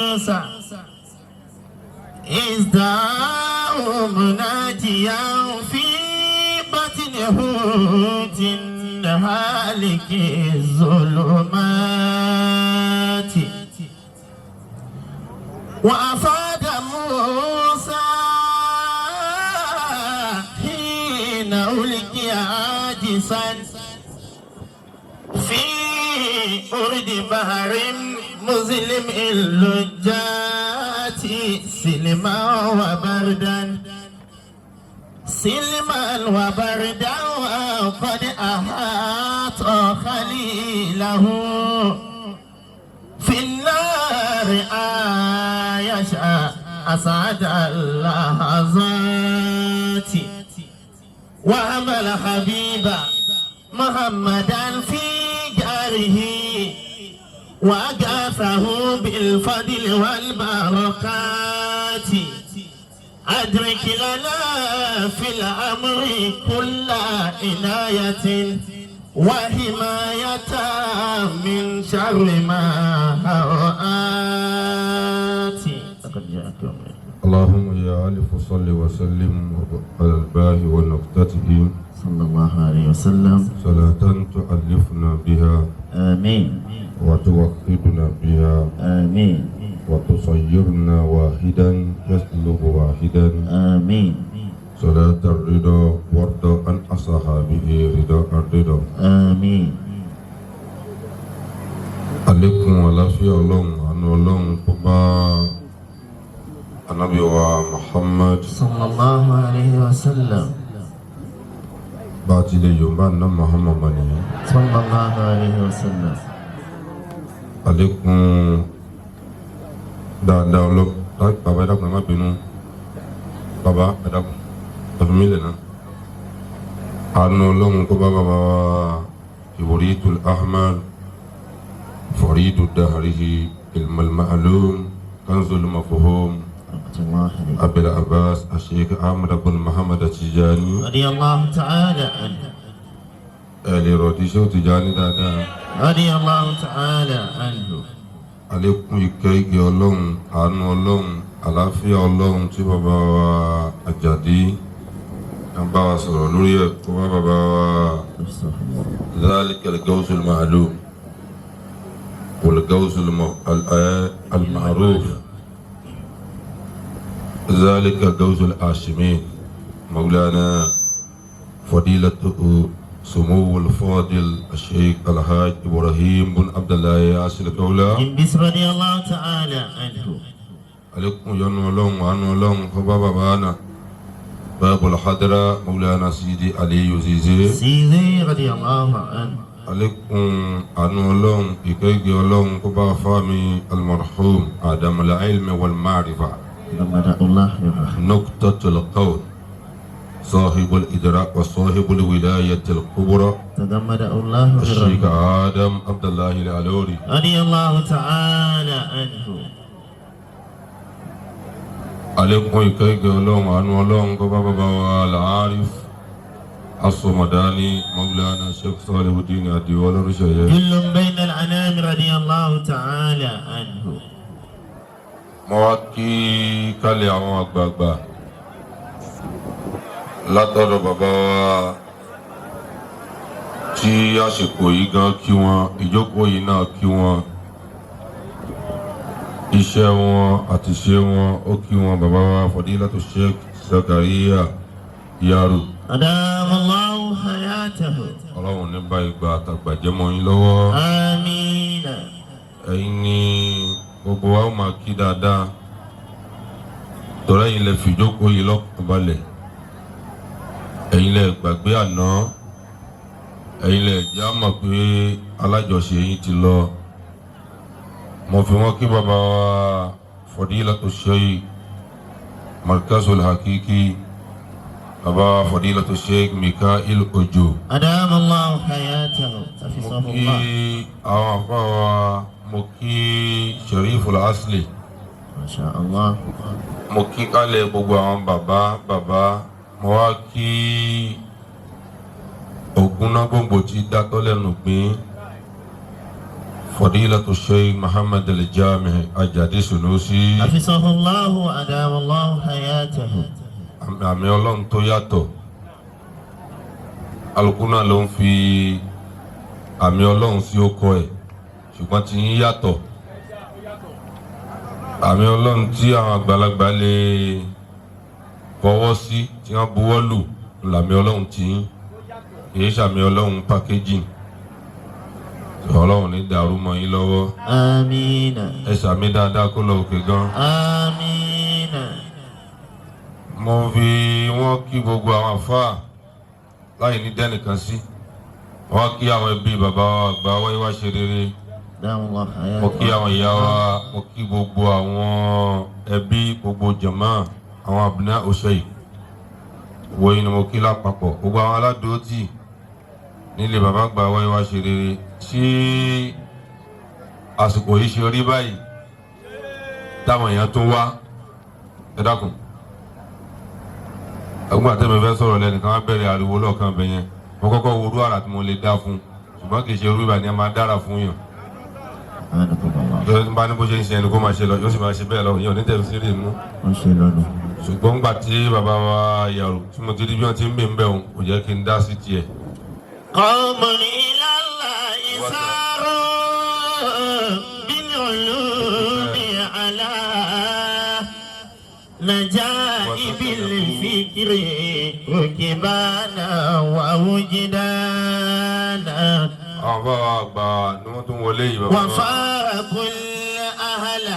يونس إذ دعاه مناجيا في بطن حوت هالك الظلمات. وأفاد موسى حين ألقي عاجزا في أرض بحر مظلم اللجات، سلما وبردا، سلما وبردا، وقد أحاط خليله في النار عايش أسعد اللحظات. وحمل حبيبا محمدا في جاره وأغاثه بالفضل والبركات. أدرك لنا في الأمر كل عناية وحماية من شر ما هوآت. لقد جاءكم اللهم يا ألف صل وسلم على الباء ونقطته. صلى الله عليه وسلم. صلاة تؤلفنا بها، آمين. وتوحدنا بها، آمين. وتصيرنا واحدا يسلب واحدا. آمين. صلاة الرضا، وارض عن أصحابه رضا الرضا. آمين. Àlékún àlàáfíà Ọlọ́run, àánú Ọlọ́run kó bá Ànábì wa Muhammad. صلى الله عليه وسلم. Bá a ti lè yorùbá ná Muhammad mọ́ nìyẹn. صلى الله عليه وسلم. Àlékún dáadáa ọlọ́. Bàbá, ẹ dákun, ẹ má bínú. Bàbá, ẹ dákun, ẹ fi mí lẹ̀ náà. Àánú Ọlọ́run kó bá bàbá wa Ibritul Ahmad Faridu Dahrihi Ilmal Ma'lum Kanzul Mafhum. رحمة الله عليه. Abil Abbas Asheikh Ahmad bin Muhammad Tijani. رضي الله تعالى عنه. Ẹ lè rọ̀dí ṣé ó Tijani dáadáa. رضي الله تعالى عنه. Àlékún ìkẹ́ ìgẹ̀ Ọlọ́run, àánú Ọlọ́run, àlàáfíà Ọlọ́run tí bàbá wa Àjàdí ń bá wa sọ̀rọ̀ lórí ẹ̀ kó bá bàbá wa ذلك الغوث المعلوم والغوث المعروف، ذلك غوث الهاشمين، مولانا فضيلة سمو الفاضل الشيخ الحاج إبراهيم بن عبد الله ياسر الكولة. إنبس رضي الله تعالى عنه. Àlékún ìyọ́nú Ọlọ́run, àánú Ọlọ́run kó bá bàbá náà باب الحضرة مولانا سيدي علي زيزي. سيدي رضي الله عنه. Àlékún àánú Ọlọ́run, ìkẹ́ ìgẹ̀ Ọlọ́run kó bá fámi المرحوم آدم العلم والمعرفة. لما الله يرحمه. نقطة القول، صاحب الإدراك وصاحب الولاية الكبرى. تغمد الله الشيخ بالرحمة. آدم عبد الله العلوري. رضي الله تعالى عنه. Àlékún ìkẹ́ ìgẹ̀ Ọlọ́run, àánú Ọlọ́run kó bá bàbá wa العارف الصمداني مولانا الشيخ صالح الدين أديوال Olórúṣẹ̀yẹ. جل بين الأنام رضي الله تعالى عنه. Mo wá kí kálẹ̀ àwọn àgbààgbà látọ̀dọ̀ bàbá wa tí àsìkò yìí gan kí wọn, ìjókòó yìí náà kí wọn, iṣẹ́ wọn àti ṣe wọn ó kí wọn, bàbá wa Fadilatu Sheikh Zakaria Yaro. أدام الله حياته. Ọlọ́run ní bá ìgbà àtàgbàjẹ́ mọ́ yín lọ́wọ́. آمين. Ẹ̀yin ní gbogbo wa ó máa kí dáadáa torí ẹ̀yin lè fìjókòó yìí lọ́kàn balẹ̀, ẹ̀yin lè gbàgbé àná, ẹ̀yin lè jẹ́ àmọ̀ pé alájọṣe yín ti lọ. Mo fi wọ́n kí bàbá wa Fadilatu Sheikh Markazul Hakiki, bàbá wa Fadilatu Sheikh Mikael Ojo. أدام الله حياته. Mo حفظه kí الله. àwọn àfa wa, mo kí Shariful Asli. ما شاء الله. Mo kí kálẹ̀ gbogbo àwọn bàbá bàbá. Mo wá kí ògúnná gbòǹgbò tí dátọ́ lẹ́nu gbìn. Fadilatu Sheikh Muhammad Al-Jami Ajadi Sunusi. حفظه الله وأدام الله حياته. Àmì Ọlọ́run tó yàtọ̀, alùpùpù náà ló ń fi àmì Ọlọ́run sí ọkọ ẹ̀, ṣùgbọ́n tí yín yàtọ̀. Àmì Ọlọ́run tí àwọn àgbàlagbà lè fọwọ́ sí, tí wọ́n buwọ́ lù, làmì Ọlọ́run tí yín, kì í ṣàmì Ọlọ́run packaging. Ọlọ́run ní dàrú mọ́ yín lọ́wọ́. آمين. Ẹ ṣàmì dáadáa kó lọ òkè gan. آمين. Mo fi wọ́n kí gbogbo àwọn àfáà láì ní dẹ́nìkan sí. Wọ́n kí àwọn ẹbí bàbá wa àgbà wáyé wá ṣe rere. أدام الله Mo kí حياته. àwọn ìyá wa, mo kí gbogbo àwọn ẹbí, gbogbo jàmá, àwọn àbúná òṣèyí wọ̀nyí ni mo kí lápapọ̀, gbogbo àwọn aládùúgbò nílé bàbá àgbà wáyé wá ṣe rere. Tí àsìkò yìí ṣe rí báyìí, táwọn èèyàn tún wá, ẹ dákun, ẹgbẹ́ àtẹ̀mí fẹ́ sọ̀rọ̀ lẹ́nìkan á bẹ̀rẹ̀ ariwo lọ́ọ̀kan bẹ̀ yẹn. Mo kọ́kọ́ wo irú àrà tí mo lè dá fún, ṣùgbọ́n kì í ṣe irú ìbà ni a máa dára fún yàn. أنكم الله. Lọ́dún tó bá ní bó ṣe ń ṣe ẹni kó máa ṣe lọ, yóò sì máa ṣe bẹ́ẹ̀ lọ, ìyẹn ò ní tẹ̀sí sí rí mú. Wọ́n ṣe lọ́nà. Ṣùgbọ́n gbà tí bàbá wa yàrá tí mo ti rí bí wọ́n ti ń bè ń bẹ̀ òun kò jẹ́ kí n dá sí tiẹ̀. قوم إلى الله ساروا بالعلوم على نجائب الفكر ركبانا ووجدانا. Àwọn bàbá wa àgbà ni wọ́n tún wọlé yìí, bàbá wa. وفارقوا الأهل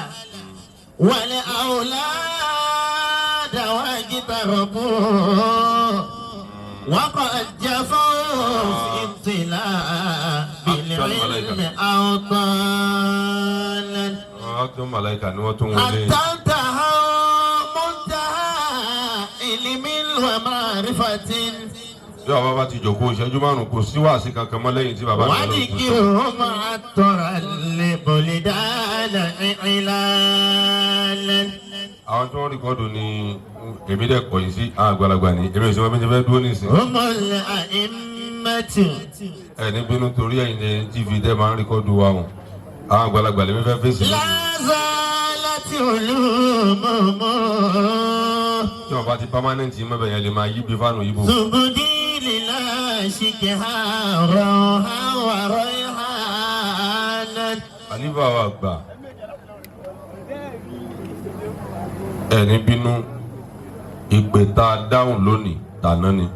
والأولاد واجتربوا وقد جفوا في اطلاع بالعلم أوطانا. Àwọn tó màláìka ni wọ́n tún wọlé yìí. حتى انتهوا منتهى علم ومعرفة. Bí bàbá bá ti jòkó ìṣẹ́jú 5, kò sí wàásì kankan mọ́ lẹ́yìn tí bàbá mi lọ. وذكرهم عطر البلدان إعلانا. Àwọn tí wọ́n record ni èmi dẹ̀ kọ̀yìn sí, àwọn àgbàlagbà ni èmi ò sí wọn bí ti fẹ́ dúró nísìn. هم الأئمة. Ẹ ní bínú torí ẹ̀yin ní TV tẹ́ máa ń record wa wọn, àwọn àgbàlagbà lèmi fẹ́ fèsì. لا زالت علومهم Tí wọn bá ti permanent mọ́bẹ̀ yẹn lè máa yí bí fáànù yíbo. تبدي للعاشقها روحا وريحانا. Àlífà wa gbà, ẹ ní bínú, ìpè tá a dáhùn lónìí tàná ni.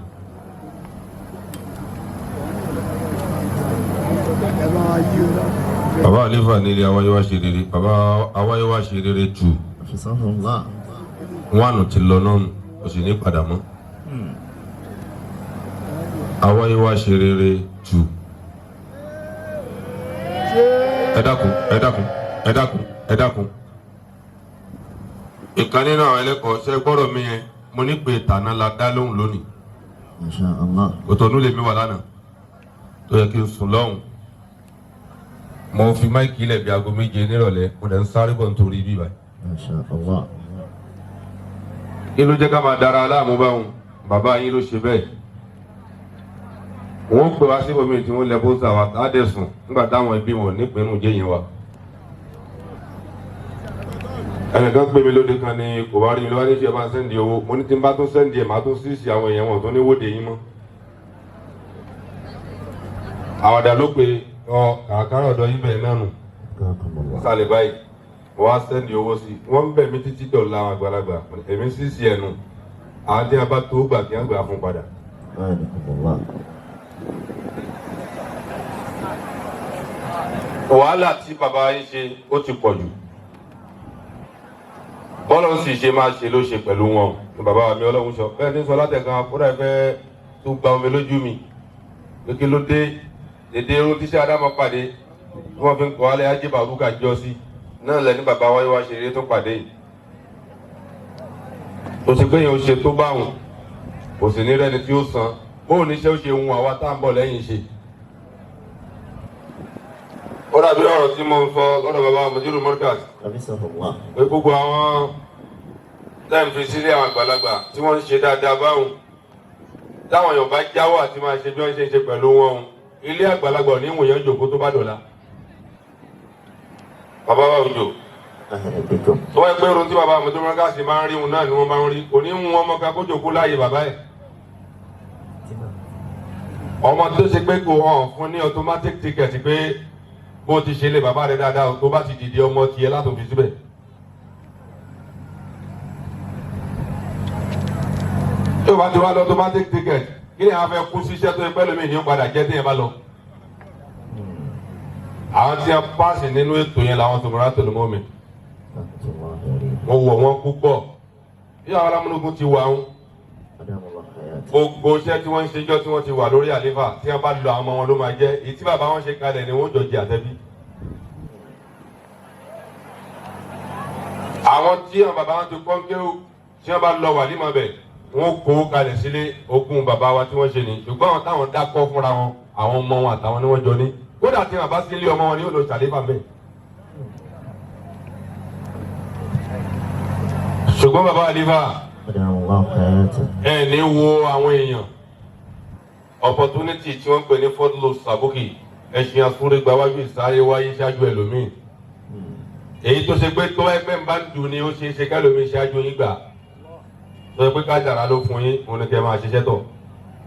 Bàbá àlífà nílé awáyé wá ṣe rere, bàbá awáyé wá ṣe rere jù. حفظه الله. Wánù ti lọ náà nù, kò sì ní padà mọ́. Awáyé wá ṣe rere jù. Ẹ dákun, ẹ dákun, ẹ dákun, ẹ dákun. Ìkan nínú àwọn ẹlẹ́kọ̀ọ́ ṣe gbọ́dọ̀ mi yẹn, mo ní pé tàná la dá lóhùn lónìí. ما شاء الله. Òtọ̀nú lèmi wà lánàá tó yẹ kí n sùn lọ́hùn. Mo fi mic ilẹ̀ bí aago 7 nírọ̀lẹ́, mo dẹ̀ ń sáré bọ̀ nítorí bíbá. ما شاء الله. Kí ló jẹ́ ká máa dára aláàmú báwọn? Bàbá yín ló ṣe bẹ́ẹ̀. Wọ́n pè wá síbòmí tí wọ́n lẹ pósítà wa tá a dẹ̀ sùn nígbà táwọn ẹbí wọn nípinnu jẹ́ yẹn wa. Ẹnìkan pè mí lóde kan ní kò bá rí mi lọ́wọ́ ní ṣe bá ń send owó. Mo ní tí n bá tún send ẹ̀, màá tún síìsì àwọn èèyàn wọn tó ní wóde yín mọ́. Àwàdà ló pe ọ kàkàrà ọ̀dọ̀ yín bẹ̀rẹ̀ náà nù. حياكم الله. Sálẹ̀ báyìí wọ́n á send owó sí i, wọ́n ń bẹ̀ mí títí dọ̀la. Àwọn àgbàlagbà èmi síìsì ẹ̀ nù, àwọn tí a bá tó gbà kí wọ́n gbà fún padà. حياكم الله. Wàhálà tí bàbá yín ṣe ó ti pọ̀ jù, bọ́lá ń sì ṣe máa ṣe ló ṣe pẹ̀lú wọn ní bàbá mi. Ọlọ́run sọ bẹ́ẹ̀ ní sọ látẹ̀kan kódà ẹ fẹ́ tó gba omi lójú mi pé kí ló dé dédé irun tíṣẹ́ adámọ́ pàdé tí wọ́n fi ń kọ́ alẹ́ ajé bàbúkà jọ sí náà lẹ́ni bàbá wáyé wá ṣe eré tó pàdé yìí. Kò sí pé yẹn ó ṣe tó báwọn, kò sì ní rẹ́ni tí ó san bóun níṣẹ́ ó ṣe ń àwa tá à ń bọ̀ lẹ́yìn ṣe. Ó dàbí ọ̀rọ̀ tí mo ń sọ lọ́dọ̀ bàbá Mudiru Markaz حفظه الله. pé gbogbo àwọn táìmù fi sílé àwọn àgbàlagbà tí wọ́n ń ṣe dáadáa báwọn, táwọn èèyàn bá jáwọ́ àti máa ṣe bí wọ́n ṣe ń ṣe pẹ̀lú wọn o, ilé àgbàlagbà ò ní ìwòyàn jòkó tó bá dọ̀la. Bàbá wa òjò. أهلا بكم. Tó wáyé pé irun tí bàbá mi tó máa ń gáàsì máa ń rí òun náà ni wọ́n máa ń rí, kò ní ń wọn ọmọ ká kó jòkó láàyè bàbá ẹ̀. Ọmọ tó ṣe pé kò hàn fún ní automatic ticket pé bó ti ṣe lé bàbá rẹ dáadáa, tó bá ti dìde ọmọ tiẹ̀ látò fi síbẹ̀. Tí o bá ti wá lọ automatic ticket, kí ni àwọn fẹ́ kú síṣẹ́ tó yẹ pẹ́ lómi ní ó padà jẹ́ téèyàn bá lọ. Àwọn tí wọ́n paasi nínú ètò yẹn làwọn tó mọ̀ra tó lè mọ́ mi. رحمة الله عليه. Wọ́n wọ̀ wọ́n púpọ̀. Bí àwọn alámúnúgún ti wà ń أدام الله حياته. gbogbo iṣẹ́ tí wọ́n ń ṣe jọ́ tí wọ́n ti wà lórí àléfà, tí wọ́n bá lọ àwọn ọmọ wọn ló máa jẹ́ èyí tí bàbá wọn ṣe kalẹ̀ ni wọ́n jọ jẹ àtẹ́bí. Àwọn tí àwọn bàbá wọn ti kọ́ ń kéwú, tí wọ́n bá lọ wà límọ̀ bẹ̀, wọ́n kó kalẹ̀ sílé ogún bàbá wa tí wọ́n ṣe ni, ṣùgbọ́n àwọn táwọn dákọ́ fúnra wọn, àwọn ọmọ wọn àtàwọn ni wọ́n jọ ní, kódà tí wọ́n bá sílé ọmọ wọn ni yóò lọ ṣàléfà bẹ́ẹ̀. Ṣùgbọ́n bàbá àléfà, أدام الله حياته. ẹ ní wo àwọn èèyàn opportunity tí wọ́n ń pè ní fọdúlò sàbókì, ẹṣin asúrégbà wájú ìsáré wáyé ṣáájú ẹlòmíì, èyí tó ṣe pé tó bá ẹgbẹ́ ń bá ń dùn ni ó ṣe é ṣe kẹlòmíì ṣáájú yín gbà, tó ṣe pé kájàrá ló fún yín, òun ni kẹ́ máa ṣiṣẹ́ tọ̀.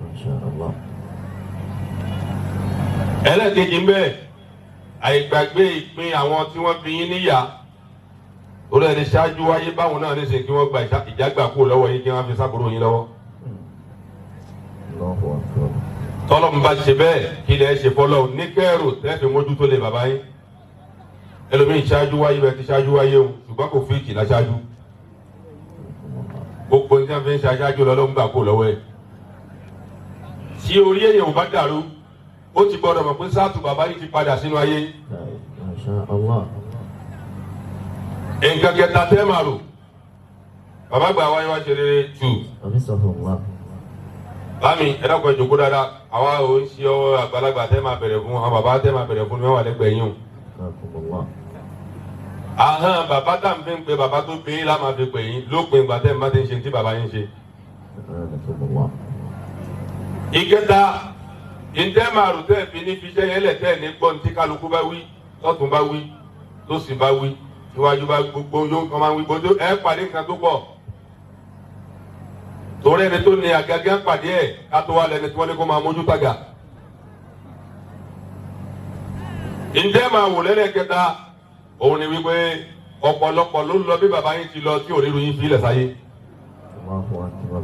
ما شاء الله. Ẹlẹ́ẹ̀kejì ń bẹ, àìgbàgbé ìpín àwọn tí wọ́n fi yín níyà orí ẹni ṣáájú wáyé báwọn náà ní sè kí wọ́n gba ìjágbà kúrò lọ́wọ́ yín, kí wọ́n fi sábúrò yín lọ́wọ́. الله أكبر. Tọ́lọ́mù bá ṣe bẹ́ẹ̀, kí lẹ́ ṣe fọlọ́ ní kẹ́rù tẹ́ fi mójútó lé bàbá yín. Ẹlòmíín ṣáájú wáyé bẹ́ẹ̀ ti ṣáájú wáyé o, ṣùgbọ́n kò fi ìkìlá ṣáájú. Gbogbo ní wọ́n fi ń ṣe aṣáájú lọ ló ń gbà kó lọ́wọ́ ẹ̀. Tí orí èèyàn ò bá dàrú, ó ti gbọ́dọ̀ mọ̀ pé sáàtù bàbá yìí ti padà sínú ayé. ما شاء الله. Nǹkan kẹta tẹ́ máa rò, bàbá gbà wáyé wá ṣe rere tù. حفظه الله. Bámi, ẹ dákun, ẹ jókòó dáadáa. Àwa ò ń ṣe ọwọ́ àgbàlagbà tẹ́ máa bẹ̀rẹ̀ fún, àwọn bàbá tẹ́ máa bẹ̀rẹ̀ fún ni wọ́n wà lẹ́gbẹ̀ẹ́ yín o. حياكم الله. Ahọ́n bàbá tá à ń fi ń pe bàbá tó bí yín lá máa fi pè yín lópin ìgbà tẹ́ ẹ̀ bá ti ń ṣe tí bàbá yín ṣe. أعانكم الله. Ìkẹta, ǹjẹ́ máa rò tẹ́ ẹ̀ fi ní fiṣẹ́ yẹn lẹ̀, tẹ́ ẹ̀ ní gbọ́n tí kálukú bá wí, tọ́tún bá wí, tósì bá wí, tíwájú bá, gbogbo yóò kọ́ máa wí, gbogbo ẹ̀ pàdé nǹkan tó pọ̀. Torí ẹni tó ní àgàgà pàdé ẹ̀, ká tó wá lẹni tí wọ́n ní kó máa mójú tàgà. Ǹjẹ́ máa wò lẹ́lẹ́kẹta, òun ni wípé ọ̀pọ̀lọpọ̀ ló ń lọ bí bàbá yín ti lọ tí òríru yín fi ilẹ̀ sáyé. الله أكبر.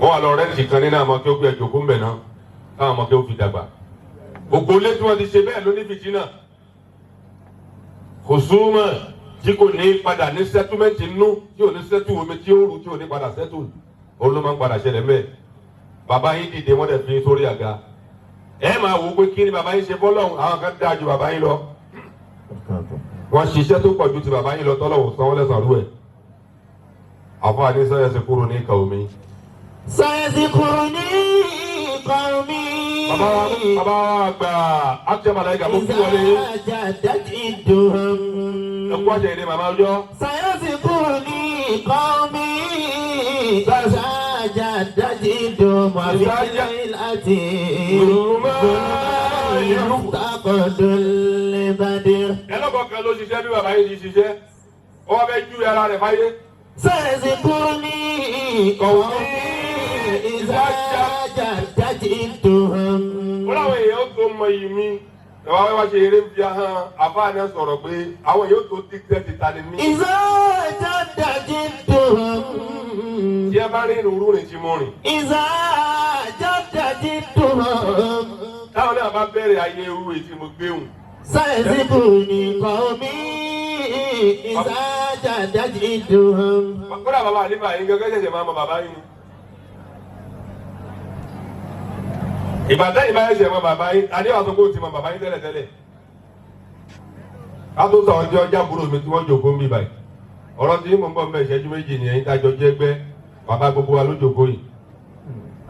Wọ́n wà lọ rent kan nínú àwọn kí ó gbé ẹjọ́ kó ń bẹ̀ náà káwọn ọmọ kí ó fi dàgbà. Gbogbo ilé tí wọ́n ti ṣe bẹ́ẹ̀ ló ní fìtínà. Kò súnmọ́ tí kò ní padà ní settlement nínú, tí ò ní settle omi tí ó rú, tí ò ní padà settle, òun ló máa ń padà ṣẹlẹ̀ mẹ́ẹ̀. Bàbá yín dìde, wọ́n dẹ̀ fi sórí àga. Ẹ máa wò ó pé kí ni bàbá yín ṣe fọ́lọ́hún, àwọn kan dáa ju bàbá yín lọ. أحياكم. Wọ́n ṣiṣẹ́ tó pọ̀ ju ti bàbá yín lọ, tọ́lọ́wọ́ sanwó lẹ́sàn-án rú ẹ̀. Àfọwọ́ àní sọ́yẹ́ ṣe kúrò ní ìkà omi. سيذكرني قومي. Bàbá wa, bàbá wa gba àti màláíkà mo kí wọlé yín. إذا جدت الدهم. Ẹ kú àṣẹ ìdè màmá ọjọ́. سيذكرني قومي إذا جدت الدهم وفي إذا الليلة ظلمات يفتقد البدر. Ẹlọ́kọ̀ kan ló ṣiṣẹ́ bí bàbá yín ti ṣiṣẹ́. Ó wá fẹ́ ju ara rẹ̀ fáyé. سيذكرني قومي إذا جدت الدهم. Ó láwọn èèyàn ó tó mọ iyì mi. Bàbá wa ṣe eré fi ahọ́n àfáà náà sọ̀rọ̀ pé àwọn èèyàn ó tó dígẹ́tì ta ni mí. إذا جدت الدهم. Tí ẹ bá rí irú rìn tí mo rìn. إذا جدت الدهم. Táwọn náà bá bẹ̀rẹ̀ ayé irú èyí tí mo gbé hùn. سيذكرني قومي إذا جدت الدهم. Kódà bàbá àlífà yín gẹ́gẹ́ ṣẹ̀ṣẹ̀ máa mọ bàbá yín ni. Ìbàdàn ìbá ẹ̀ṣẹ̀ mọ bàbá yín, adéwà tó kó ti mọ bàbá yín tẹ́lẹ̀tẹ́lẹ̀. Ká tó sọ̀rọ̀ tí ọjà búrò mi tí wọ́n jòkó ń bí báyìí. Ọ̀rọ̀ tí mò ń bọ̀ ń bẹ̀ ìṣẹ́jú méjì ni ẹ̀yin tájọ jẹ́ gbẹ́ bàbá gbogbo wa ló jòkó yìí.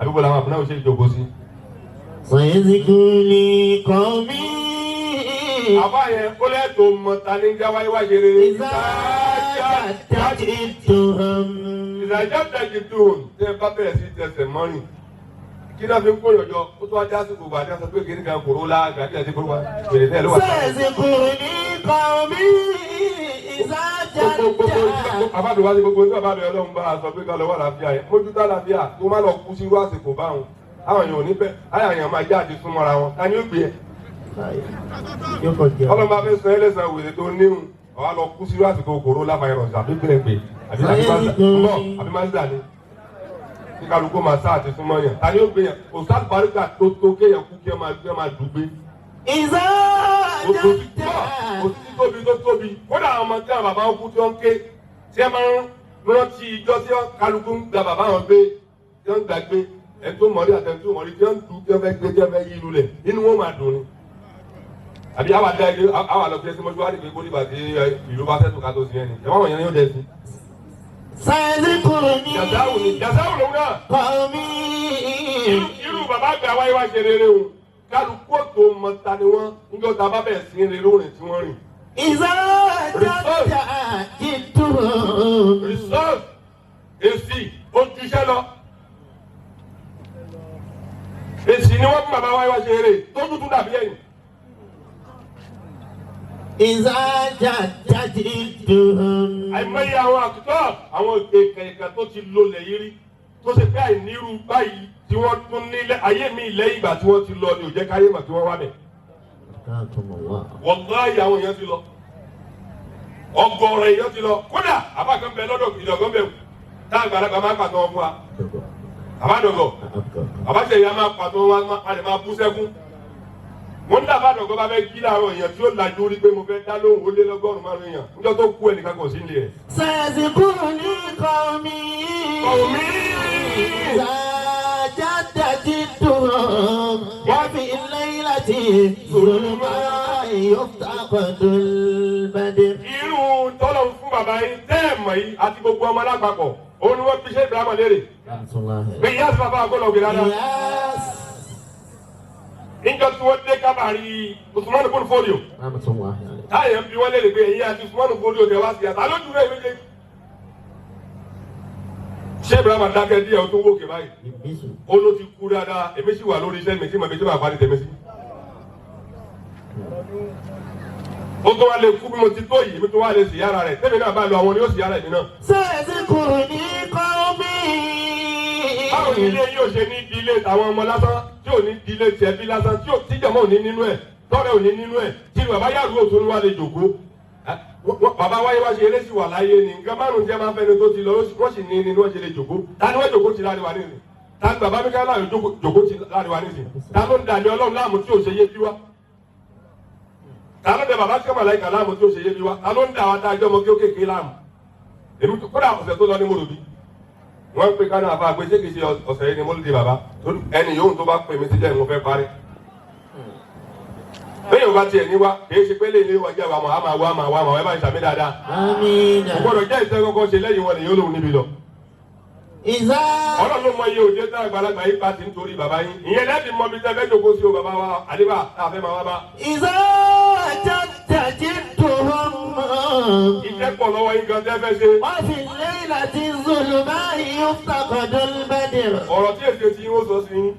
Àbíkó làwọn àbúrò náà ṣe jòkó sí. سيذكرني قومي Àbá yẹn ó lẹ́tọ̀ọ́ mọ ta ní jáwáyé wá ṣe rere. إذا جدت الدهم. Ìdájọ́ tẹ̀jú tó tẹ́ bá bẹ̀rẹ̀ sí tẹsẹ̀ mọ́rin. Kí náà fi ń kó yọjọ ó tún wá já sí gbogbo àti àṣà pé kí nìkan kòró lá gàdí àti kòró wa wèrè tẹ́ ló wà. سيذكرني قومي إذا Gbogbo جدت. bàbá mi wá sí gbogbo nígbà bá mi ọlọ́run bá a sọ pé ká lọ wà láfíà yẹn mójútó àlàáfíà tó má lọ kú sí irú àsìkò báwọn àwọn èèyàn ò ní bẹ́ẹ̀ àwọn èèyàn máa jáde súnmọ́ra wọn ta ni ó gbé ẹ. Ọlọ́run bá fẹ́ sọ ẹlẹ́sàn wèrè tó níhun ọ̀há lọ kú sí irú àsìkò corona virus àbí bẹ́ẹ̀ pé àbí àbí mazda ni kí kálukú máa sá àti súnmọ́ yàn ta ni ó gbé yàn òsán barika tó tó kéèyàn kú kí ẹ máa gbé máa dùgbé. إذا جدت. Òtítí tóbi tó tóbi kódà àwọn ọmọ tí àwọn bàbá wọn kú tí wọ́n ń ké tí ẹ máa ń rántí ijọ́ tí kálukú ń gba bàbá wọn gbé tí wọ́n ń gbà gbé ẹni tó mọ̀rí àti ẹni tó mọ̀rí tí wọ́n ń du tí wọ́n fẹ́ gbé tí wọ́n fẹ́ yí lulẹ̀ nínú wọn máa dùn ni. Àbí àwa dá ilé àwa lọ fi ẹsẹ̀ mọ́ṣúárì pé kó nígbà tí ìlú bá fẹ́ tó ká tó sí ẹni ẹ̀ wọ́n wọ̀nyẹn yóò dẹ̀ sí. سيذكرني Jàzáwù ni jàzáwù lòun náà. قومي. Irú bàbá àgbà wáyé wá ṣe rere o kálukú òtò mọta ni wọ́n níjọ́ ta bá bẹ̀rẹ̀ sí rere òrìn tí wọ́n rìn. إذا جدت جدتهم. Result èsì ó ju iṣẹ́ lọ. Èsì ni wọ́n fún bàbá wáyé wá ṣe rere tó tuntun dàbí ẹ̀yìn. إذا جدت جدتهم. Àìmọye àwọn àtúntò àwọn èkè ìkà tó ti lọlẹ̀ yìí rí tó ṣe pé àìnírú báyìí tí wọ́n tún nílẹ̀ ayé mi lẹ́yìn ìgbà tí wọ́n ti lọ ni ò jẹ́ káyé mà tí wọ́n wá bẹ̀. Wàláhì àwọn èèyàn ti lọ, ọ̀gọ̀ọ̀rọ̀ èèyàn ti lọ. Kódà àbá kan bẹ lọ́dọ̀ ìdọ̀gán bẹ tá àgbàlagbà máa pàtó wọn fún wa, àbádọ̀gọ̀ àbáṣe ìyá máa pàtó wọn a lè máa bú sẹ́kún. Mo ń dàbá dọ̀gọ́ bá fẹ́ jí láàárọ̀ èèyàn tí ó lajú rí pé mo fẹ́ dá lóhùn ó lé 95 èèyàn níjọ́ tó kú ẹnìkan kò sí nílé rẹ̀. سيذكرني قومي. قومي. إذا جد جدهم وفي الليلة ظلماء يفتقد البدر. Irú tọ́lọ̀ ń fún bàbá yín tẹ́ ẹ̀ mọ̀ yìí àti gbogbo ọmọ alápapọ̀ òun ni wọ́n fi ṣe Ibrahima léèrè pé ìyá àti bàbá àgọ́lọ̀ ògè dáadáa. Yes. Níjọ́ tí wọ́n dé kábàárì Usman bùn fọ́líò táyà ń bi wọ́n léèrè pé èyí àti Usman fọ́líò tẹ wá sí àtà lójú rẹ̀ méjèèjì. Ṣé Ibrahima dákẹ́ díẹ̀ ó tún wókè báyìí, ó ló ti kú dáadáa, èmi sì wà lórí iṣẹ́ mi tí màmí tí màá parí tèmi sí. Ó tó wá lè kú bí mo ti tó yìí, èmi tó wá lè sì yára rẹ̀ tẹ́mi náà bá lọ àwọn ni ó sì yára èmi náà. سيذكرني قومي. Báwo ni ilé yóò ṣe ní di ilé tàwọn ọmọ lásán tí ò ní di ilé tiẹ̀ bí lásán tí ò tíjọmọ́ ò ní nínú ẹ̀ tọ́rẹ́ ò ní nínú ẹ̀ tí bàbá yàrá òtún wá lè jòkó. Bàbá wáyé wá ṣe eré sì wà láyé ni nǹkan márùn-ún tí a máa ń fẹ́ni tó ti lọ wọ́n sì ní ni wọ́n ṣe lè jòkó. Ta ni wọ́n jòkó ti láre wa nísìn? Ta ni bàbá Míkálà yóò jòkó ti láre wa nísìn? Ta ló ń dàlẹ́ Ọlọ́run láàmú tí ò ṣe yé bí wá? Ta ló ń dẹ bàbá tí màláíkà láàmú tí ò ṣe yé bí wá? Ta ló ń dà wá tá a jọ ọmọ kéékèèké láàmú? Èmi kódà ọ̀sẹ̀ tó lọ ní mo rò bí wọ́n ń pe kánú àfa àgbẹ̀ ṣé kìí ṣe ọ̀sẹ̀ yìí ni mo lè di bàbá ẹni yòówù tó bá pè mí síjẹ́ ìwọ̀n fẹ́ parí. Bẹ́ẹ̀ yóò bá tiẹ̀ ní wá kìí ṣe pé lè ní ọjà wa mọ̀ á máa wá máa wá máa wá ẹ bá ń ṣàmì dáadáa. آمين. Kò gbọ́dọ̀ jẹ́ ìṣẹ́ kọ́kọ́ ṣe lẹ́yìn wọn nìyó lòun níbi lọ. إذا Ọlọ́run ló mọ iye òde tá àgbàlagbà yìí pa ti ń torí bàbá yín. Ìyẹn lẹ́bi mọ bí tẹ́fẹ́ jòkó sí o bàbá wa àdébà tá a fẹ́ máa wá bá. إذا جد جدهم. Iṣẹ́ pọ̀ lọ́wọ́ yín gan tẹ́fẹ́ ṣe. وفي الليلة الظلماء يفتقد البدر. Ọ̀rọ̀ tí èsì ti yín ó sọ sí yín.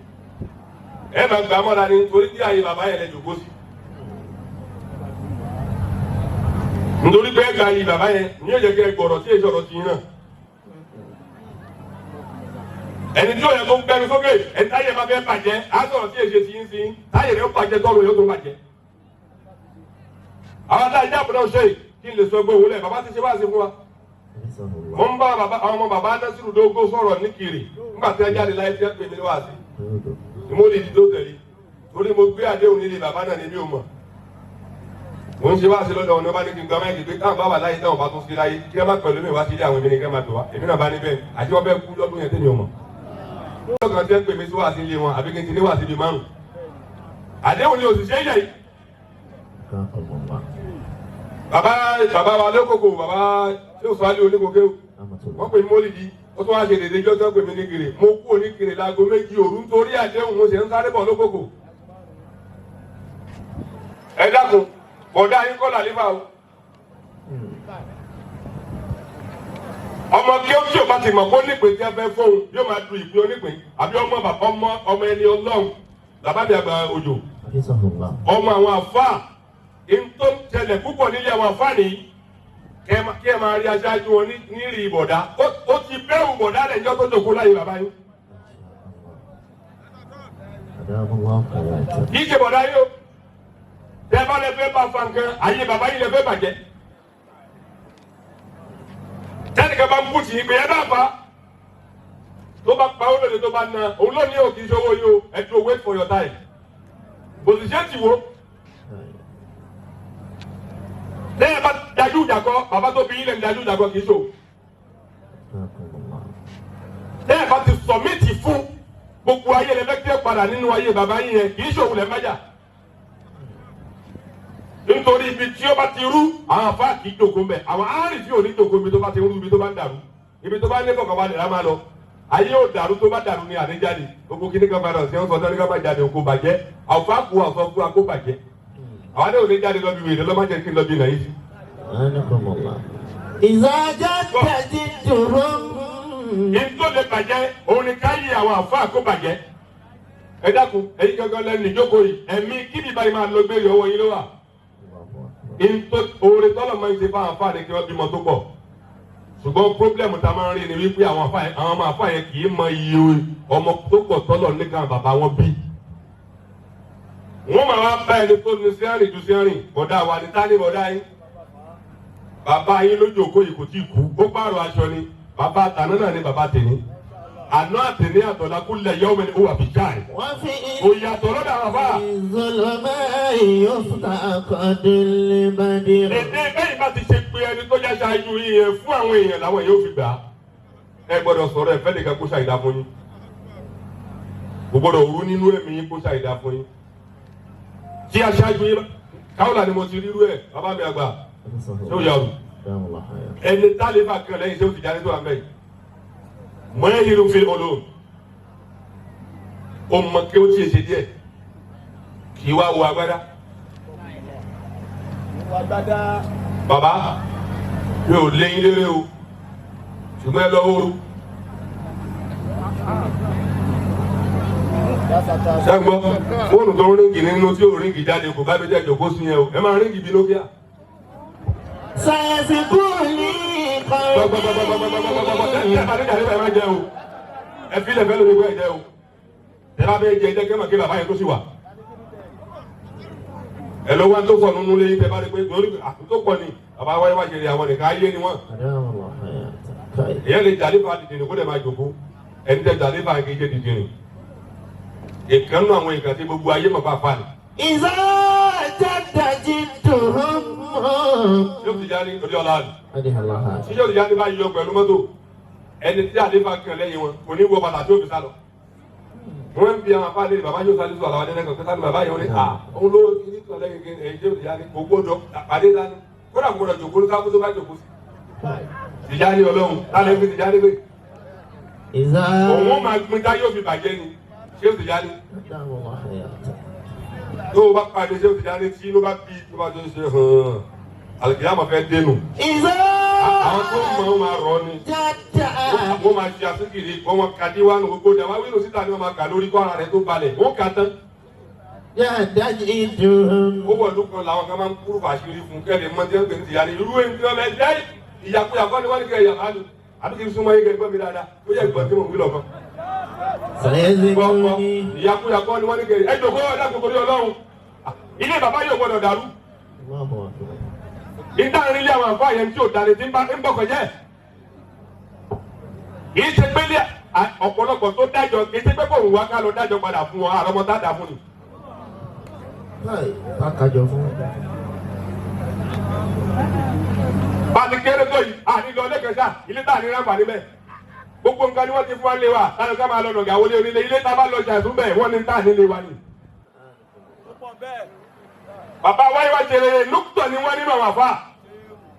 Ẹ máa gbà mọ́ra ni torí tí àyè bàbá yẹn lẹ jòkó sí. Nítorí pé ẹgbàá yìí bàbá yẹn ní yóò jẹ́ kí ẹ gbọ̀rọ̀ tí èsì ọ̀rọ̀ ti yín náà. Ẹni tí ó yẹ kó ń gbẹnu sókè ẹni táyé bá fẹ́ bàjẹ́ á sọ̀rọ̀ tí èsì ti yín sí táyé rẹ̀ ó bàjẹ́ tọ́run yóò tó bàjẹ́. Àwọn táyé jáàpù náà ṣe kí n lè sọ gbóhùn lẹ̀ bàbá ti ṣe wá sí fún wa. Mo ń bá àwọn ọmọ bàbá Násírù Dógó sọ̀rọ̀ ní kiri nígbà tí ẹ jáde láyé tí ẹ pè mí wá sí. Mo lè di tó tẹ̀lé torí mo gbé àdéhùn nílé bàbá náà ní mi ò mọ̀. Mo ń ṣe wá sí lọ́dọ̀ ọ̀nà bá ní kí n gba máìkì pé táwọn bá wà láyé táwọn bá tún sí láyé kí ẹ má pẹ̀lú mi wá sílé àwọn èmi ní kí ẹ má pè wá èmi náà bá níbẹ̀ àti wọ́n fẹ́ kú lọ́dún yẹn tẹ́mi ò mọ̀. Lọ́dọ̀ kan tí ẹ pè mí sí wá sí ilé wọn àbí kí n ti ní wá sí ibi márùn. Àdéhùn ni òṣìṣẹ́ yẹ̀ yìí. Bàbá bàbá wa lókòkò bàbá tí ó sọ alẹ́ oníkókè wọ́n pè mí mólìdí ó tún wá ṣe dèdè jọ́ tó pè mí ní kiri mo kú oníkiri láago 2 òru nítorí àdéhùn mo sì ń sáré bọ̀ lókòkò. Ẹ dákun bọ̀dá yín kọ́ làlífà o. Ọmọ kí ó tí o bá ti mọ̀ kó nípìn tí a fẹ́ fóun yóò máa du ìpín onípìn, àbí ọmọ bàbá, ọmọ ọmọ ẹni ọlọ́run, bàbá mi àgbà òjò, ọmọ àwọn àfáà tó ń tẹlẹ̀ púpọ̀ nílé àwọn àfáà nìyí. Kí ẹ máa rí aṣáájú wọn nírì ìbọ̀dá, ó ti bẹ́rù bọ̀dá lẹ̀ jọ́ tó jòkó láyé bàbá yín. Kì í ṣe bọ̀dá yín o. Tẹ́ bá lẹ fẹ́ bá fa nǹkan, ayé bàbá yín lẹ fẹ́ bàjẹ́. Tẹ́nìkan bá ń bù tì í pé ẹ bá fa, tó bá pa ó lòdì, tó bá na òun lónìí ò kì í ṣe owó yìí o. Ẹ dúró, wait for your time. Òṣìṣẹ́ ti wo lẹ́yìn bá dájú ìjà kọ bàbá tó bí yín lẹ́nu, dájú ìjà kọ kì í ṣò. Lẹ́yìn bá ti submit fún gbogbo ayé lẹ́fẹ́ kí ẹ padà nínú ayé bàbá yín yẹn, kì í ṣòwò lẹ́ májà, nítorí ibi tí ó bá ti rú, àwọn afá kì í jòkó mbẹ. Àwọn áàrì tí ò ní jòkó ibi tó bá ti rú, ibi tó bá ń dàrú, ibi tó bá ní kọ̀ọ̀kan lè má lọ. Ayé ò dàrú, tó bá dàrú ni àníjáde. Gbogbo kíní kan padà sí ọ̀sán tó ní ká má jáde, òkú bàjẹ́. Àwòfá kú àwòfá kú àkó bàjẹ́. Àwọn àdéhùn ní jáde lọ bí wèrè lọ́mọ jẹ́ kí n lọ bí nàyí sí. إذا جد جدهم. Ìtò lè bàjẹ́ òun ni ká yí àwọn àfa kó bàjẹ́. Ẹ dákun, ẹ̀yin gangan lẹ́nu ìjókòó yìí, ẹ̀mí kí bíbá yìí máa lọ gbére, ọwọ́ yín ló wà. Ìtò oore tọ́lọ̀ máa ń ṣe fáwọn àfa ni kí wọ́n bímọ tó pọ̀, ṣùgbọ́n problem tá a máa ń rí ni wípé àwọn àfa yẹn, àwọn ọmọ àfa yẹn kì í mọ iye ọmọ tó pọ̀ tọ́lọ̀ nìkan bàbá wọn bí. Wọ́n máa wá bá ẹni tó ní sẹ́rìn ju sẹ́rìn bọ̀dá wa ní tání bọ̀dá yín. Bàbá yín lójú òkó yìí kò tí ì kú, ó pààrọ̀ aṣọ ni. Bàbá àtàná náà ni bàbá tèmi, àná àtẹ̀ní àtọ̀lá kúlẹ̀ yawmin ni ó wà fi jáì. وفي Kò yàtọ̀ lọ́dọ̀ àwọn àfáà. الظلماء يفتقد البدر. Èdè bẹ́ẹ̀ bá ti ṣe pé ẹni tó já ṣáájú yín yẹn fún àwọn èèyàn làwọn èèyàn ò fi gbà á. Ẹ gbọ́dọ̀ sọ̀rọ̀ ẹ fẹ́ nìkan kó ṣàìdá fún yín. Kò gbọ́dọ̀ rú nínú ẹ̀mí yín kó ṣàìdá fún yín. Tí aṣáájú yín káwọ́là ni mo ti rírú ẹ̀, bàbá mi àgbà ṣé ó yàrá ẹni tálífà kan lẹ́yìn ṣé ó ti jáde tó wà mẹ́yìn. Mọ ẹ̀yìn fi olóhùn. Ó mọ kí ó tiẹ̀ ṣe díẹ̀ kì í wá wo agbádá. Bàbá mi ò léyìn lérè o, ṣùgbọ́n ẹ lọ ooru. Ṣẹ́gbọ́n fóònù tó ń ring nínú tí ò ring jáde kò bá mi jẹ́ ìjòkó sí yẹn o. Ẹ máa ring bí Nokia. سيسكوني. Gbọ́gbọ́gbọ́gbọ́gbọ́gbọ́gbọ́ ẹ bá níjà nípa ẹ má jẹ o. Ẹ fi ilẹ̀ fẹ́ lórí ìwé ẹ jẹ o. Ẹ bá bẹ jẹ jẹ kẹ́ mọ̀ kí bàbá yẹn tó sì wà. Ẹ lọ wá tó sọ nínú lẹ́yìn tẹ bá rí pé lórí àtúntò pọ̀ ni bàbá wáyé wá ṣe rí àwọn nìkan ayé ni wọ́n. Èyàn lè jàlífà dìdìrín kó dẹ̀ máa jòkó. Ẹni tẹ jàlífà kì í ṣe dìdìrín. Ìkan nínú àwọn ìkàn tí gbogbo ayé mọ̀ bá fa ni. إذا جد جدهم. Yóò ti já ní orí ọ̀la rẹ̀. Tí yóò ti já ní bá yọ pẹ̀lú mọ́tò, ẹni tí àlefa kan lẹ́yìn wọn kò ní wọ bàtà tí ó fi sá lọ. Wọ́n ń bi àwọn afáàlẹ́ ní bàbá yóò sáré sọ àwọn adẹ́nẹ́kan pé sáré bàbá yẹn wọ́n ní à òun ló ní kan lẹ́yìn kí ẹ̀yìn tí yóò ti já ní kò gbọ́dọ̀ àpàdé dání kódà kò gbọ́dọ̀ jòkó ní sáfù tó bá jòkó sí. Tìjà ní ọlọ́run lálẹ́ fi tìjà ní pé إذا òun ó máa gbin tá yóò fi bàjẹ́ ni ṣé ó tìjà ní tó o bá pàdé ṣé ó tìjà ní tí inú bá bí tó bá tó ṣe hàn àlùkìyámọ̀ fẹ́ dénú. إذا Àwọn tó mọ̀ ọ́n máa rọ̀ ni. جد. Wọ́n máa ṣe àsìkiri, wọ́n máa kàdí wánu gbogbo dàwa wílò síta ni wọ́n máa kà lórí kọ́ ara rẹ̀ tó balẹ̀ wọ́n kà tán. جد جدهم. Ó wọ̀ lóko làwọn kan máa ń kúrò fàṣírí fún kẹ́lẹ́ mọ́ tí wọ́n gbé ní tìyà ní irú ẹni tí wọ́n bẹ jẹ́ ìyàkuyà kọ́ ni wọ́n ní kẹ́ ìyàkuyà lù àbí kí n súnmọ́ yín kẹ́ gbọ́ mi dáadáa ó yẹ ìgbọ́n tí mò ń wí lọ́kàn. Gbọ́ سيسكوني. Ìyàkuyà kọ́ ni wọ́n ní kẹ́ ẹ jòkó ẹ dákun torí Ọlọ́run, ilé bàbá yóò gbọdọ̀ dàrú. الله أكبر. Ìdáhùn ilé àwọn àǹfààní yẹn tí ò dalẹ̀ tí ń bọ̀kọ̀ jẹ́. Kì í ṣe pé lé ọ̀pọ̀lọpọ̀ tó dájọ́, kì í ṣe pé kò wá ká lọ dájọ́ padà fún wọn, àrọ́mọ tá a dà fún ni. Kájọ fún. Bá a ti kéré tó yìí, àní lọ lẹ́kẹ̀ẹ́sà ilé tá a ní ráǹfà níbẹ̀. Gbogbo nǹkan ni wọ́n ti fún wa lé wa, táwọn ká máa lọ nọ̀gà wọlé onílé, ilé tá a bá lọ ṣàìsùn bẹ́ẹ̀ wọ́n ní tá a nílé wa ni. Bàbá wáyé wá ṣe rere lókùtọ̀ ni wọ́n nínú àwọn àfa.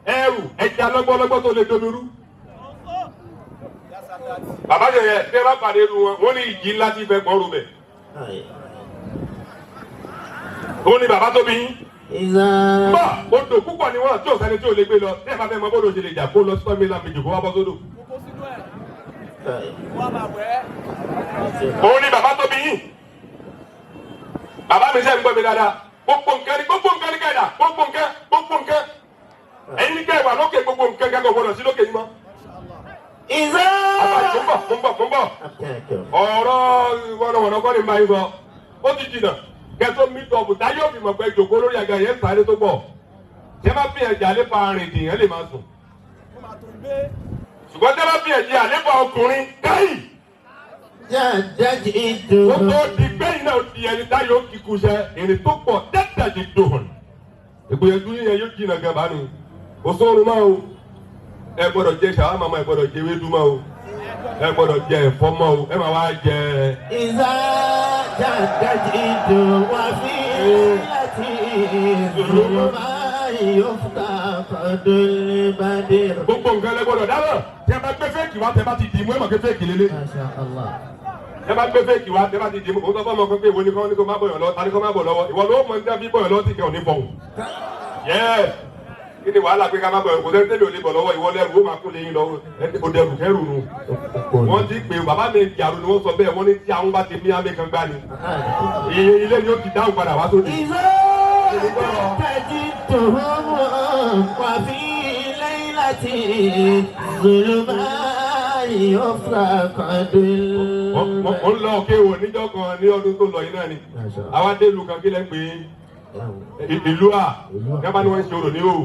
Ẹrù ẹja lọ́gbọ́lọ́gbọ́ tó lè domi rú. Bàbá yẹn bí ẹ bá pàdé irú wọn, wọ́n ní ìjì ńlá tí fẹ́ gbọ́rù bẹ̀. Òun ni bàbá tó bí yín. إذا Bọ́ odò púpọ̀ ni wọ́n tí ò sẹ́ni tí ò lè gbé lọ. Tí ẹ bá fẹ́ mọ bódò ṣe lè jà, kó lọ sí tọ́mílà méjì kó wá bọ́ sódò. Òun ni bàbá tó bí yín. Bàbá mi sẹ́ ń gbọ́ mi dáadáa. Gbogbo nǹkan ni, gbogbo nǹkan ni kẹ́ẹ̀dá, gbogbo nǹkan, gbogbo nǹkan. Ẹ̀yin ní kẹ́ẹ̀ wà lókè, gbogbo nǹkan kẹ́kọ̀ọ́ gbọdọ̀ sí lókè yín mọ́. إذا Àbá mo ń bọ̀, mo ń bọ̀, mo ń bọ̀. Ọ̀rọ̀ wọ̀nàwọ̀nà kọ́ ni máa ń sọ. Ó ti jìnà kẹtó mi tọ̀ bùtá yóò fi mọ̀ pé jòkó lórí àga yẹn sáré tó pọ̀. Tẹ́ bá fi ẹ̀jẹ̀ àléfà arìn dìyàn lè máa sùn. Ṣùgbọ́n tẹ́ bá fi ẹ̀jẹ̀ àléfà ọkùnrin káyì. جددت Ó tó di gbẹ̀yìn náà di ẹni tá yóò kíkú sẹ́ èrè tó pọ̀ dẹ́tàjì dòhùn. Ìgbìyànjú yẹn yóò jìnnà gan bá mi. Kò sóorun máa o. Ẹ gbọ́dọ̀ jẹ ṣàwámà máa, ẹ gbọ́dọ̀ jẹ ewédú máa o. Ẹ gbọ́dọ̀ jẹ ẹ̀fọ́ máa o. Ẹ máa wá jẹ. إذا جددت وفي ليلة الظلماء يفتقد البدر. Gbogbo nǹkan lẹ gbọ́dọ̀ dábọ̀. Tẹ bá gbé fake wá, tẹ bá ti dì mú, ẹ mọ̀ pé fake lélẹ̀. ما شاء الله. Tẹ bá gbé fake wá, tẹ bá ti dì mú, òun tó fọ́ ọmọ kan pé ìwọ ni kọ́ ní kó má bọ̀yàn lọ, tani kó má bọ̀ lọ́wọ́. Ìwọ ló mọ ní tẹ́ fi bọ̀yàn lọ́wọ́ tí kẹ́ ò ní fọ̀hùn. Yẹ́ẹ̀ kí ni wàhálà pé ká má bọ̀yàn? Kò sẹ́ni tẹ́lẹ̀ ò lè bọ̀ lọ́wọ́. Ìwọ lẹ́rù ó máa kó lẹ́yìn lọ́wọ́, ó dẹrù kẹ́rù nù. Wọ́n ti pè bàbá mi jàrú ni wọ́n sọ bẹ́ẹ̀, wọ́n ní tí àwọn bá ti mí àmì kan gbá ni. Iye ilé ni ó ti dáhùn padà wá sódì. إذا تجدهم وفي ليلة الظلماء يفتقد. Mo ń lọ òkè wò níjọ́ kan ní ọdún tó lọ yìí náà ni. Àwa dé ìlú kan, kí lẹ́ pé ìlú à yaba ni wọ́n ń ṣe orò ní òwò.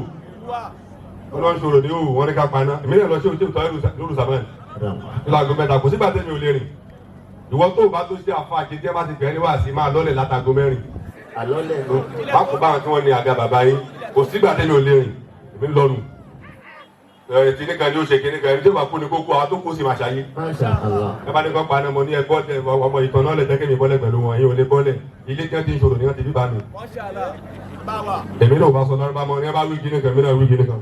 Wọ́n ní wọ́n ń ṣe orò ní òwò, wọ́n ní ká paná. Èmi náà lọ sí òṣèlú lóru sàmán. Ìlú 3:00, kò sígbà tẹ́mi ò lè rìn. Ìwọ tó o bá tó ṣe àfa àjẹjẹ bá ti bẹ̀rẹ̀ ní wàásì máa lọ́lẹ̀ látago 4. Àlọ́lẹ̀ ló. Báko báwọn tí wọ́n ní àga bàbá yín, kò sígbà tẹ́mi ò lè rìn. Èmi ń lọ́nu. Ẹ kíní kan ní ó ṣe kíní kan, ẹni tí ó bá kú ni kó kú, àwọn tó kú sì máa ṣàyé. ما شاء الله. Ẹ bá ní kọ́ pa ni mo ní ẹ bọ́ tẹ ọmọ ìtàn náà lè jẹ́ kí mi bọ́lẹ̀ pẹ̀lú wọn, yín ò lè bọ́lẹ̀. Ilé tí wọ́n ti ń ṣòro ni wọ́n ti bí bá mi. Èmi náà ò bá sọ lọ́rọ́ bá mọ ní ẹ bá wí kíní kan, èmi náà wí kíní kan.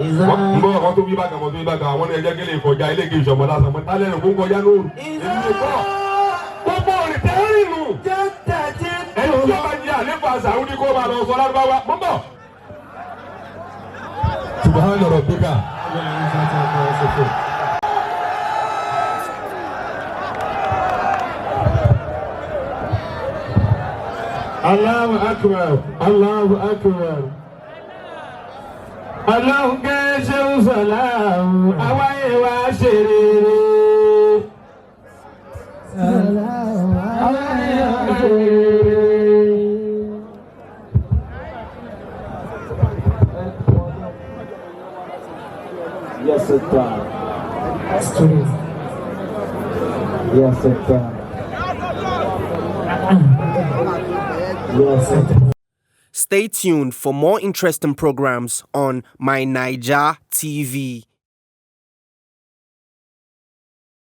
إذا Ń bọ́ àwọn tó wí bá kan, àwọn tó wí bá kan, àwọn ní ẹjẹ́ kí lè kọjá ilé kí ìṣọ̀mọ́ lásán mọ́ tálẹ̀ rẹ̀ kó kọjá lóru. Èmi lè kọ́. Gbogbo òrìn tẹ́ rìn nù. جددت Ẹni tí ó bá jẹ àléfà Sàúdí kó máa lọ sọ lárúbáwá. Mọ́ bọ̀. سبحان ربك. الله أكبر، الله أكبر. Ọlọ́run kẹ́ ṣeun sọ̀láhùn àwáyé wa ṣe rere. Àwáyé wa ṣe rere. Yes, sir. Yes, sir. Yes, sir. Stay tuned for more interesting programs on My Naija TV.